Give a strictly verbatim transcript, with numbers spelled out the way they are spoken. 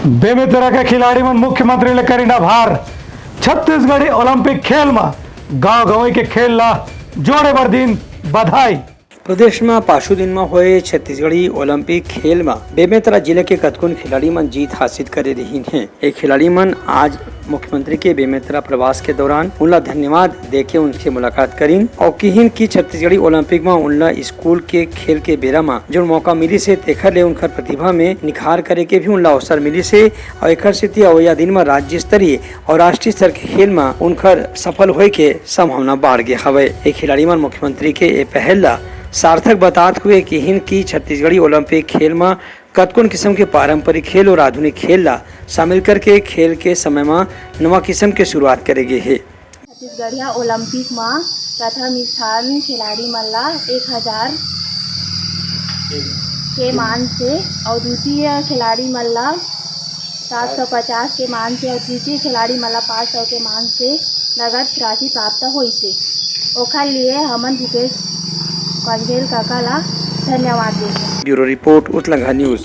बेमेतरा के खिलाड़ी मन मुख्यमंत्री ले करिन आभार। छत्तीसगढ़ी ओलंपिक खेल म गांव गंवई के खेल ला जोड़े बर दिन बधाई। प्रदेश म पाछू दिन म होए छत्तीसगढ़ी ओलंपिक खेल म बेमेतरा जिले के कतकोन खिलाड़ी मन जीत हासिल करे रहिन हे। ए खिलाड़ी मन आज मुख्यमंत्री के बेमेतरा प्रवास के दौरान उनला धन्यवाद देके उनसे मुलाकात करिन और किहिन कि छत्तीसगढ़ी ओलंपिक म उनला स्कूल के खेल के बेरा म जो मौका मिलिस हे, तेखर ले उनकर प्रतिभा में निखार करे के भी उनला अवसर मिलिस हे और एकर सेती अवइया दिन म राज्य स्तरीय और राष्ट्रीय स्तर के खेल म उनकर सफल होए के संभावना बाढ़ गे हवय। ए खिलाड़ी मन मुख्यमंत्री के ए पहल ला सार्थक बतात हुए किहिन कि छत्तीसगढ़ी ओलंपिक खेल म कतकोन किसम के पारंपरिक खेल और आधुनिक खेल ला शामिल करके खेल के समय म नवा किसम के शुरुआत करे गे हे। छत्तीसगढ़िया ओलंपिक म प्रथम स्थान खिलाड़ी मन ला एक हजार के मान से और द्वितीय खिलाड़ी मन ला सात सौ पचास के मान से और तृतीय खिलाड़ी मन ला पाँच सौ के मान से नगद राशि प्राप्त होइस हे। ओखर लिए हमन भूपेश पंघेल काका ला धन्यवाद देथन। Bureau report, Utlangha news.